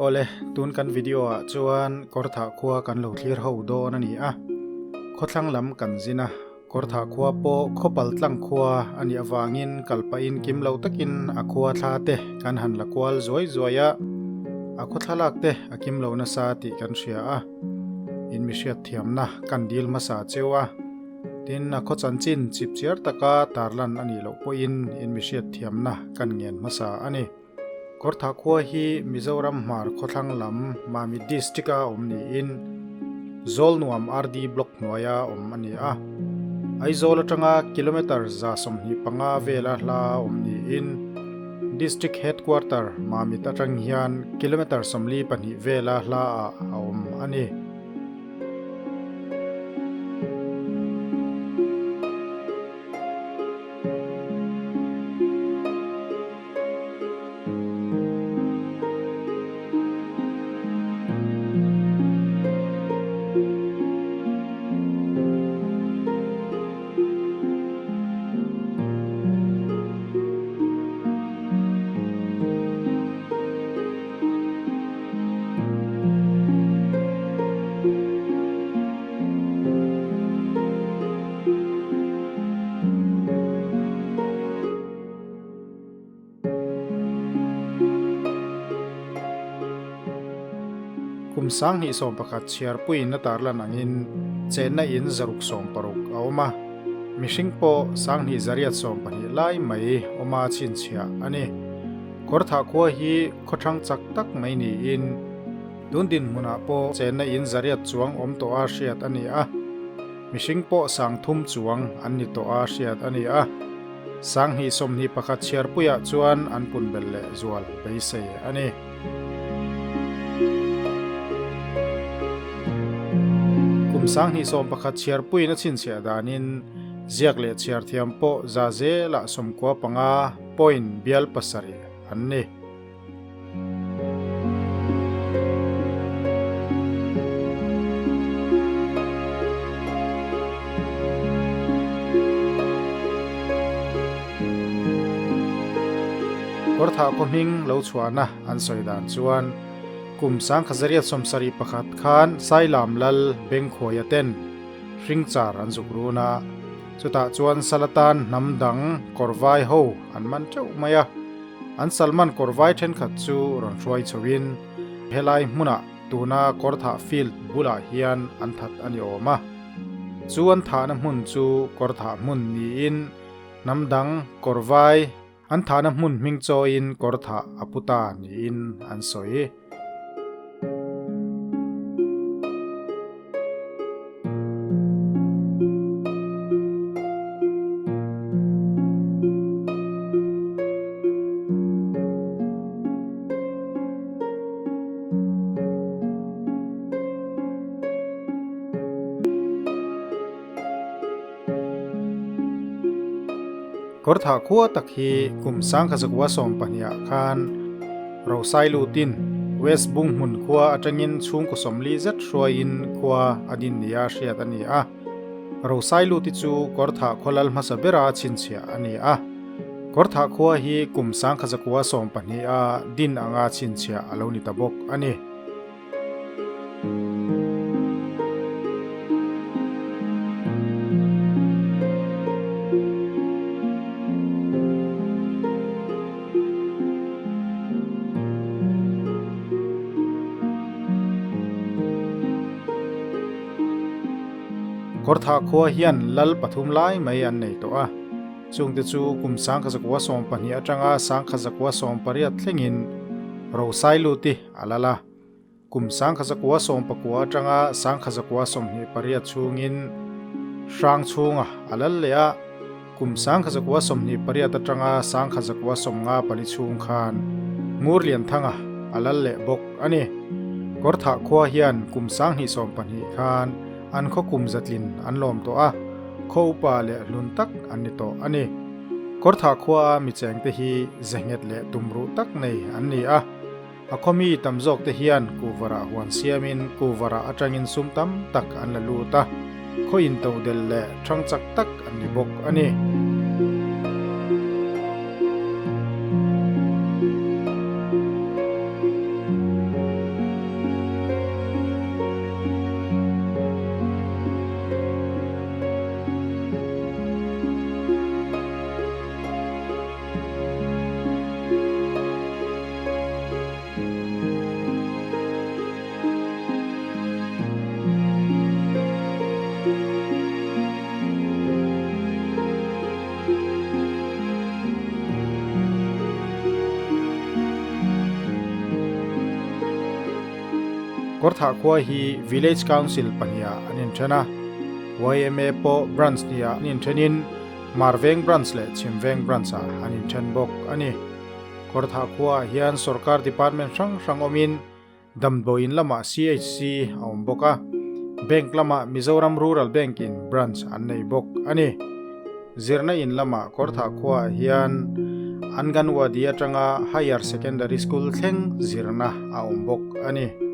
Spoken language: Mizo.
Awle, tun kan video ah chuan Kawrthah khua kan lo thlir ho dawn a ni a. Khawthlang lam kan zin a, Kawrthah khua pawh khawpal tlang khua a nih avangin kal pahin kim lo takin a khua thla te kan han la kual zuai zuai a, a khaw thlalak te a kim lo nasa tih kan hria a, in mi hriat thiamna kan dil hmasa cheu a, tin a khaw chanchin chip chiar taka tarlan a nih loh pawhin in mi hriat thiamna kan ngen hmasa a ni. Kawrthah khua hi Mizoram hmar khawthlang lam Mamit District-a awm niin Zawlnuam RD Block hnuaia awm a ni a. Aizawl atanga kilometre 25 vela hla awm niin District Headquarter Mamit atang hian kilometre 42 vela hlaah a awm a ni. Kum 2011 chhiarpuiin a tarlan angin chenna in 660 a awm a, mihring pawh 2812 lai mai awma chhinchhiah a ni. Kawrthah khua hi khawthlang chak tak mai niin tun dinhmunah pawh chenna in 800 chuang awm tawha hriat a ni a, mihring pawh 30 chuang an ni tawha hriat a ni a. 2021 chhiarpuiah chuan an pun belh leh zual beisei a ni. Kum 2021 chhiarpuiin a chhinchhiah danin ziak leh chhiar thiam pawh za zelah 95 point bial pasarih an ni. Kawrthah khaw hming lo chhuahna an sawi dan chuan kum 1971 khan Sailam Lal Bengkhuaia ten hringchar an zuk run a, chutah chuan Salatan hnam dang kawrvai ho an man teuh mai a. An Salman kawrvai thenkhat chu rawn hruai chhoin helai hmunah tuna Kawrthah field bulah hian an that a ni awm a. Chu an thahna hmun chu Kawrthah hmun niin hnam dang kawrvai an thahna hmun hming chawiin Kawrthah a pu ta niin an sawi. Kawrthah khua tak hi kum 1912 ah khan Rosai lutin West Bunghmun khua atangin chhungkaw 40 zet hruaiin khua a din nia hriat a ni a. Rosai luti chu Kawrthah khaw lal hmasa bera chhinchhiah a ni a. Kawrthah khua hi kum 1912 a din anga chhinchhiah a lo ni ta bawk a ni. Kawrthah khua hian lal pathum lai mai an nei tawh a, chungte chu kum 1912 atanga 1918 thlengin Rosai luti a lal a. Kum 1919 atanga 1928 chhungin Hrang chhunga a lal leh a, kum 1928 atanga 1954 chhung khan Ngurlianthanga a lal leh bawk a ni. Kawrthah khua hian kum 2012 khan an khaw kum zatlin an lawm tawh a, khaw upa leh hlun tak an ni tawh a ni. Kawrthah khua a mi chengte hi ze nghet leh tumruh tak nei an ni a. A khawmi tam zawk te hian kuhvarah huan siamin kuhvarah atangin sum tam tak an la lut a, khaw intodelh leh thang chak tak an ni bawk a ni. Kawrthah khua hi Village Council pahniha an inthen a, yma pawh Branch hniha an inthenin Marveng Branch leh Chhimveng Branch-ah an inthen bawk a ni. Kawrthah khuaah hian sorkar department hrang hrang awmin damdawiin lamah CHC a awm bawk a, bank lamah Mizoram Rural Bank in branch an nei bawk a ni. Zirna in lamah Kawrthah khuaah hian Anganwadi atanga Higher Secondary School thleng zirna a awm bawk a ni.